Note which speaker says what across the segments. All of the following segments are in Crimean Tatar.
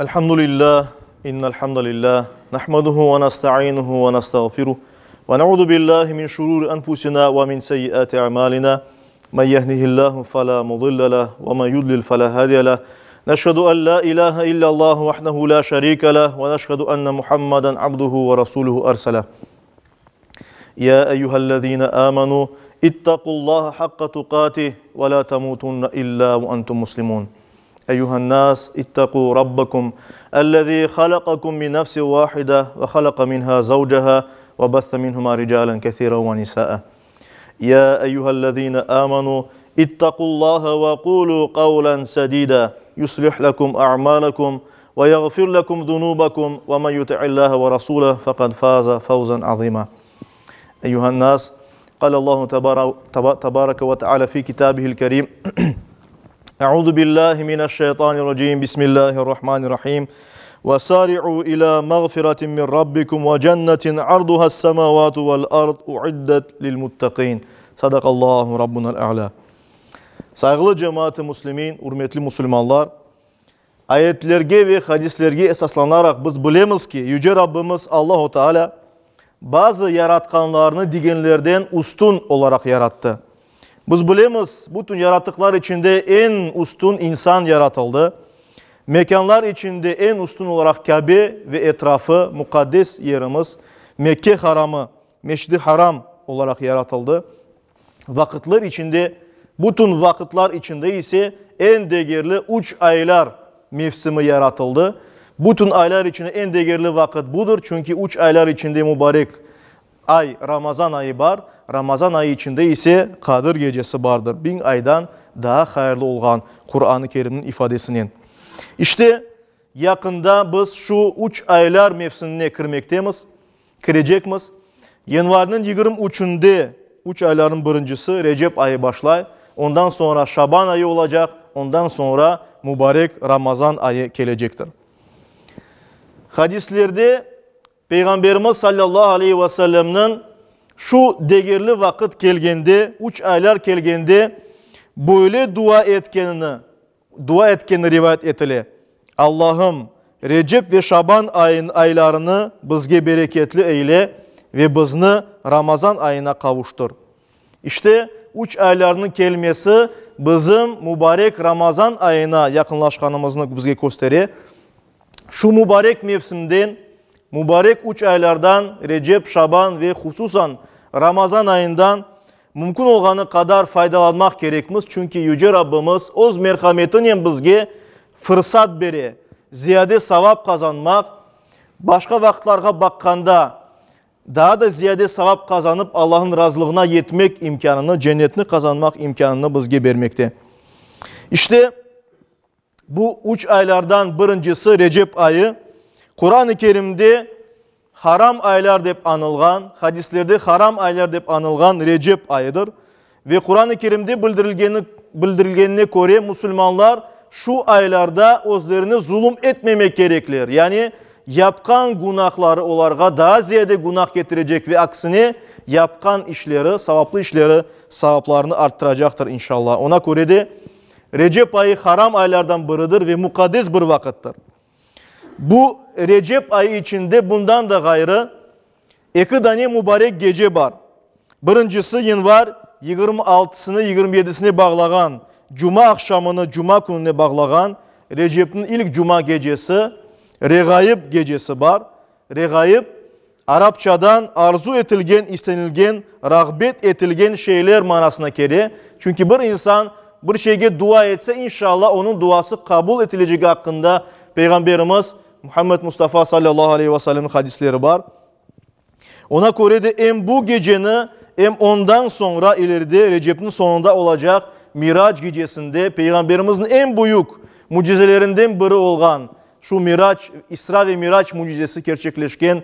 Speaker 1: Elhamdülillah, innel hamdalillah, nahmaduhu ve nastainuhu ve nastağfiruh ve na'udu billahi min şururi enfusina ve min seyyiati a'malina. Men yehdihillahu fela mudille leh ve men yudlil fela hadiye leh. Neşhedü en la ilahe illallah vahdehu la şerike leh ve neşhedü enne Muhammeden abduhu ve rasuluhu erseleh. Ya eyyühellezine amenu ittaqullaha hakka tuqatih ve la temutunne illa ve entum muslimun. Eyyühen nas ittaqu rabbakum ellezî halakakum min nefsin vahide ve halaka minha zavcaha ve besse minhuma ricalen kesiren ve nisaa. Ya eyyühellezine amenu ittaqullaha ve kulu kavlen sedida yuslih lekum a'malakum ve yagfir lekum zunubakum ve men yuti'illaha ve rasulehu fekad faza fawzan azima. Eyyühen nas قال الله تبارك وتعالى في كتابه الكريم أعوذ بالله من الشيطان الرجيم بسم الله الرحمن الرحيم وسارعوا إلى مغفرة من ربكم وجنة عرضها السماوات والأرض أعدت للمتقين صدق الله ربنا الأعلى Sayğılı cemaat-ı muslimin, ürmetli musulmanlar, ayetlerge ve hadislerge esaslanaraq biz bilemiz ki, Yüce Rabbimiz Allahu Teala bazı yaratqanlarını digenlerden üstün olaraq yarattı. Biz bilemiz, bütün yaratıqlar içinde eñ üstün insan yaratıldı. Mekânlar içinde eñ üstün olaraq Kâbe ve etrafı, muqaddes yerimiz, Mekke haramı, Mescid-i Haram, olaraq yaratıldı. Vaqıtlar içinde, bütün vaqıtlar içinde ise eñ degerli üç aylar mevsimi yaratıldı. Bütün aylar içinde eñ degerli vaqıt budır, çünki üç aylar içinde mubarek ay, Ramazan ayı bar, Ramazan ayı içinde ise Qadir gecesi bardır, biñ aydan daa hayırlı olğan, Quran-ı Kerimniñ ifadesinen. İşte, yaqında biz şu üç aylar mevsimine kirmektemiz, kirecekmiz. Yanvarniñ 23-ünde üç aylarnıñ birincisi, Recep ayı başlay, ondan soñra Şaban ayı olacaq, ondan soñra mubarek Ramazan ayı kelecektir. Hadislerde Peyğamberimiz sallallahu aleyhi ve sellemniñ şu degerli vaqıt kelgende, üç aylar kelgende böyle dua etkenini, dua etkeni rivayet etile, Allahım, Recep ve Şaban ayın aylarını bizge bereketli eyle ve bizni Ramazan ayına qavuştır. İşte, üç aylarnıñ kelmesi bizim mubarek Ramazan ayına yaqınlaşqanımıznı bizge köstere. Şu mubarek mevsimden, mubarek üç aylardan, Recep, Şaban ve hususan Ramazan ayından mümkün olğanı qadar faydalanmaq kerekmiz, çünki Yüce Rabbimiz Öz merhametinen bizge fırsat bere, ziyade savap qazanmaq, başqa vaqıtlarğa baqqanda, daa da ziyade savap qazanıp, Allahnıñ razılığına yetmek imkânını, cennetni qazanmaq imkânını bizge bermekte. İşte, Bu üç aylardan birincisi Recep ayı, Quran-ı Kerimde haram aylar dep añılğan, hadislerde haram aylar dep añılğan Recep ayıdır. Ve Quran-ı Kerimde bildirilgeni, bildirilgenine köre musulmanlar şu aylarda özlerine zulum etmemek kerekler, yani yapqan günahları olarğa daa ziyade günah ketirecek ve aksine yapqan işleri, savaplı işleri savaplarını arttıracaqtır inşallah. Ona köre de Recep ayı haram aylardan biridir ve muqaddes bir vaqıttır. Bu Recep ayı içinde bundan da ğayrı eki dane mubarek gece bar. Birincisi yanvar 26-sını 27-sine bağlağan cuma aqşamını cuma kününe bağlağan Recepniñ ilk cuma gecesi, Reğayip gecesi bar. Reğayip, arapçadan arzu etilgen, istenilgen, rağbet etilgen şeyler manasına kele. Çünki bir insan bir şeyge dua etse, inşallah, onıñ duası qabul etilecegi aqqında Peyğamberimiz Muhammed Mustafa sallallahu aleyhi ve sellemniñ hadisleri bar. Ona köre de em bu geceni, em ondan soñra ileride Recepniñ soñunda olacaq Mirac gecesinde Peyğamberimizniñ eñ büyük mücizelerinden biri olğan Şu Mirac, İsra ve Mirac mücizesi kerçekleşken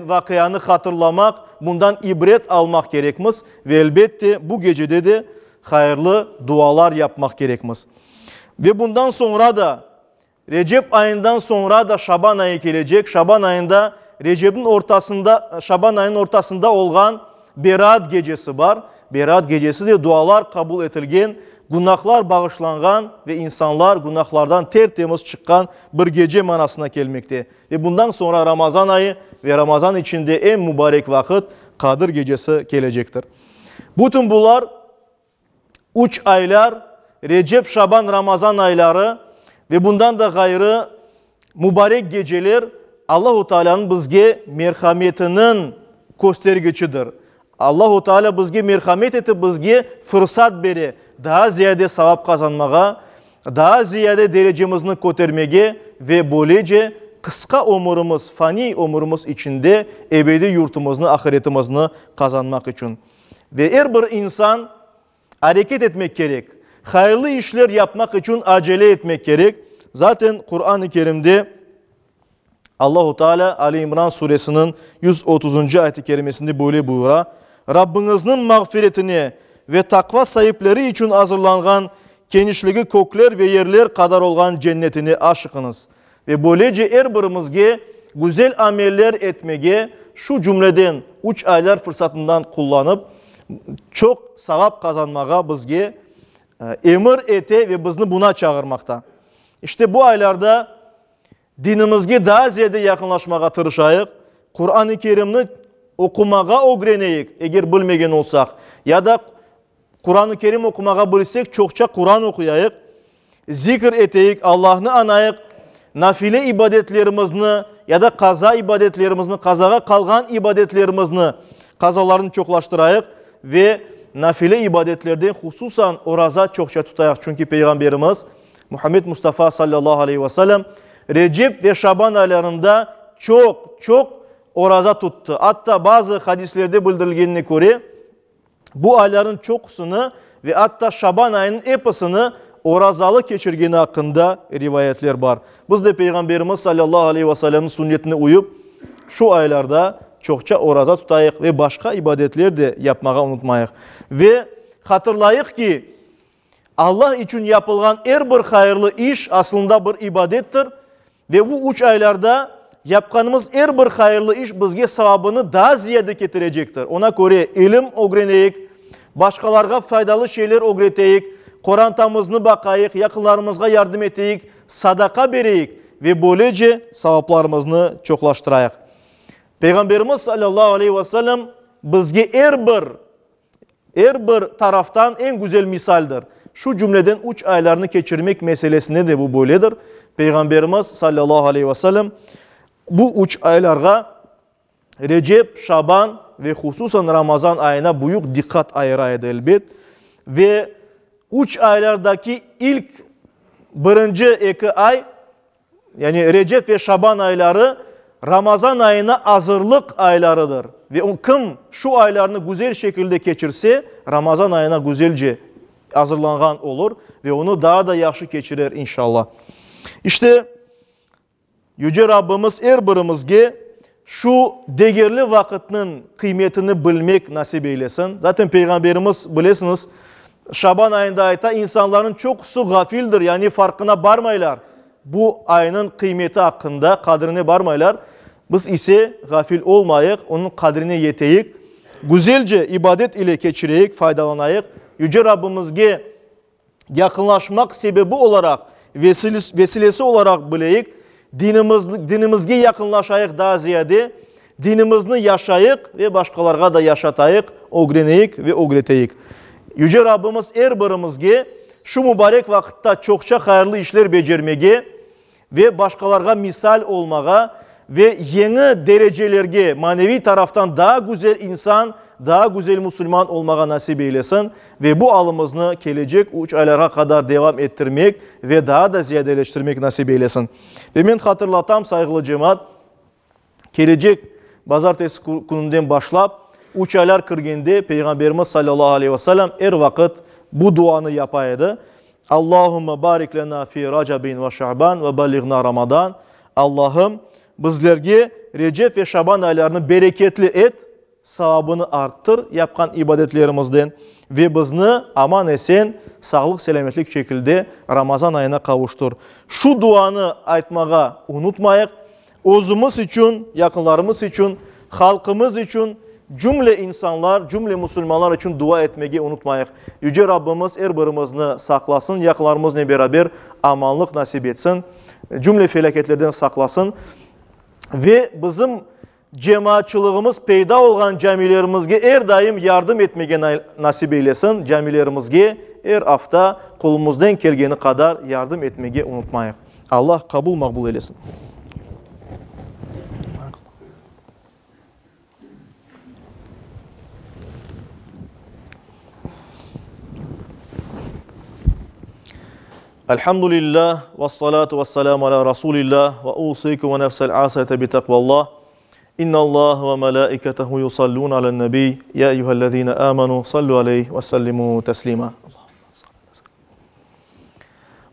Speaker 1: vaqianı hatırlamaq, bundan ibret almaq kerekmiz ve elbette bu gecede de hayırlı dualar yapmaq kerekmiz. Ve bundan soñra da, Recep ayından soñra da Şaban ayı kelecek. Şaban ayında Recepniñ ortasında, Şaban ayınıñ ortasında olğan Beraat gecesi bar. Beraat gecesi de dualar qabul etilgen. günahlar bağışlanğan ve insanlar günahlardan ter-temiz çıqqan bir gece manasına kelmekte. Ve bundan soñra Ramazan ayı ve Ramazan içinde eñ mubarek vaqıt, Qadir gecesi kelecektir. Bütün bular üç aylar, Recep, Şaban, Ramazan ayları ve bundan da ğayrı mubarek geceler Allahu Taalânıñ bizge merhametiniñ köstergiçidir. Allahu Teala bizge merhamet etip bizge fırsat bere daa ziyade savap qazanmağa, daa ziyade derecemizni kötermege ve böylece qısqa ömürimiz, faniy ömürimiz içinde ebediy yurtumıznı, ahiretimizni qazanmaq içün. Ve er bir insan areket etmek kerek, hayırlı işler yapmaq içün acele etmek kerek. Zaten Quran-ı Kerimde Allahu Teala Ali İmran suresiniñ 130-ncı ayet-i kerimesinde böyle buyura, Rabbiñizniñ mağfiretine ve taqva saipleri içün azırlanğan kenişligi kökler ve yerler qadar olğan cennetine aşıqıñız. Ve böylece er birimizge güzel ameller etmege, şu cümleden üç aylar fırsatından qullanıp, çoq savap qazanmağa bizge emir ete ve bizni buna çağırmaqta. İşte bu aylarda Dinimizge daa ziyade yaqınlaşmağa tırışayıq, Quran-ı Kerimni oqumağa ögreneyik, eger bilmegen olsaq, ya da Quran-ı Kerim oqumağa bilsek, çoqça Quran oquyayıq, zikr eteyik, Allahnı añayıq, nafile ibadetlerimizni ya da qaza ibadetlerimizni, qazağa qalğan ibadetlerimizni, qazalarnı çoqlaştırayıq ve nafile ibadetlerden, hususan, oraza çoqça tutayıq, çünki Peyğamberimiz, Muhammed Mustafa sallallahu aleyhi ve sellem Recep ve Şaban aylarında çoq, çoq oraza tuttı. Atta bazı hadislerde bildirilgenine köre, bu ayların çoqusını ve atta Şaban ayınıñ episini orazalı keçirgeni aqqında rivayetler bar. Biz de Peyğamberimiz sallallahu aleyhi ve sellemniñ sünnetine uyıp, şu aylarda çoqça oraza tutayıq ve başqa ibadetler de yapmağa unutmayıq. Ve hatırlayıq ki, Allah içün yapılğan er bir hayırlı iş aslında bir ibadettir ve bu üç aylarda yapqanımız er bir hayırlı iş bizge savabını daa ziyade ketirecektir. Ona köre ilim ögreneyik, başqalarğa faydalı şeyler ögreteyik, qorantamıznı baqayıq, yaqınlarımızğa yardım eteyik, sadaqa bereyik ve böylece savaplarımıznı çoqlaştırayıq. Peyğamberimiz salâllahu aleyhi ve sellem bizge er bir Er bir taraftan eñ güzel misaldir. Şu cümleden üç aylarnı keçirmek meselesinde de bu böyledir. Peyğamberimiz, sallallahu aleyhi ve sellem, bu üç aylarğa, Recep, Şaban ve hususan Ramazan ayına büyük diqqat ayıra edi, elbet. Ve üç aylardaki ilk birinci eki ay, Yani Recep ve Şaban ayları Ramazan ayına azırlıq aylarıdır. Ve kim şu aylarnı güzel şekilde keçirse, Ramazan ayına güzelce azırlanğan olur ve onı daa da yahşı keçirer, inşallah. İşte, Yüce Rabbimiz er birimizge şu degerli vaqıtnıñ qıymetini bilmek nasip eylesin. Zaten Peyğamberimiz, bilesiñiz, Şaban ayında ayta, insanlarnıñ çoqusı ğafildir, yani farqına barmaylar bu aynıñ qıymeti aqqında, qadrine barmaylar. Biz ise ğafil olmayıq, onıñ qadrine yeteyik, güzelce ibadet ile keçireyik, faydalanayıq, Yüce Rabbimizge yaqınlaşmaq sebebi olaraq, vesilesi olaraq bileyik, dinimiz, dinimizge yaqınlaşayıq daa ziyade, dinimizni yaşayıq ve başqalarğa da yaşatayıq, ögreneyik ve ögreteyik. Yüce Rabbimiz er birimizge şu mubarek vaqıtta çoqça hayırlı işler becermege ve başqalarğa misal olmağa ve yeñi derecelerge, maneviy taraftan daa güzel insan, daa güzel musulman olmağa nasip eylesin ve bu alımıznı kelecek üç aylarğa qadar devam ettirmek ve daa da ziyadeleştirmek nasip eylesin. Ve men hatırlatam, sayğılı cemaat, Kelecek bazartesi kününden başlap, üç aylar kirgende Peyğamberimiz salâllahu aleyhi ve selâm er vaqıt bu duanı yapa edi, Allahümme barik lenâ fi Racabin ve Şaban ve balliğnâ Ramadan, Allahım, bizlerge Recep ve Şaban aylarını bereketli et, Savabını arttır yapqan ibadetlerimizden ve bizni aman-esen, sağlıq-selâmetlik şekilde Ramazan ayına qavuştır. Şu duanı aytmağa unutmayıq, özümiz içün, yaqınlarımız içün, halqımız içün. Cümle insanlar, cümle musulmanlar içün dua etmege unutmayıq. Yüce Rabbimiz er birimizni saqlasın, yaqınlarımıznen beraber amanlıq nasip etsin, cümle felâketlerden saqlasın ve bizim cemaatçılığımız peyda olğan camilerimizge er daim yardım etmege nasip eylesin, camilerimizge er afta qolumızdan kelgeni qadar yardım etmege unutmayıq. Allah qabul maqbul eylesin. Elhamdülillah, vessalatu vesselamu ala Rasulillah, ve usikum ve nefsel asiyete bi takvallah. İnna Allah ve melaiketehu yusallun alen nebi, ya eyyühellezine amenu, sallu aleyh ve sellimu teslima.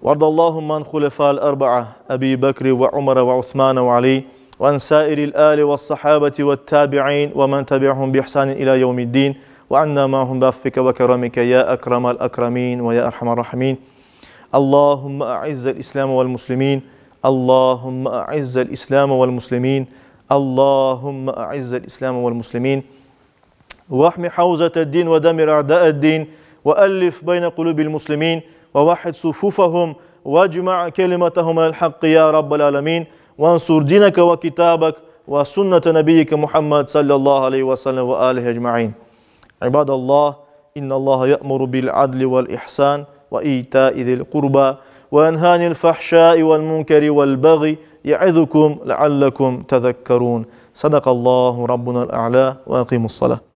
Speaker 1: وارض اللهم عن خلفاء الأربعة أبي بكر وعمر وعثمان وعلي وعن سائر الآل والصحابة والتابعين ومن تبعهم بإحسان إلى يوم الدين وعنا معهم بعفوك وكرمك يا أكرم الأكرمين ويا أرحم الراحمين اللهم أعز الإسلام والمسلمين اللهم أعز الإسلام والمسلمين اللهم أعز الإسلام والمسلمين واحمي حوزة الدين ودمر أعداء الدين وألف بين قلوب المسلمين ووحد صفوفهم واجمع كلمتهم على الحق يا رب العالمين وانصر دينك وكتابك وسنة نبيك محمد صلى الله عليه وسلم وآله أجمعين عباد الله إن الله يأمر بالعدل والإحسان وإيتاء ذي القربى وينهى عن الفحشاء والمنكر والبغي يعظكم لعلكم تذكرون صدق الله ربنا الأعلى وأقيموا الصلاة.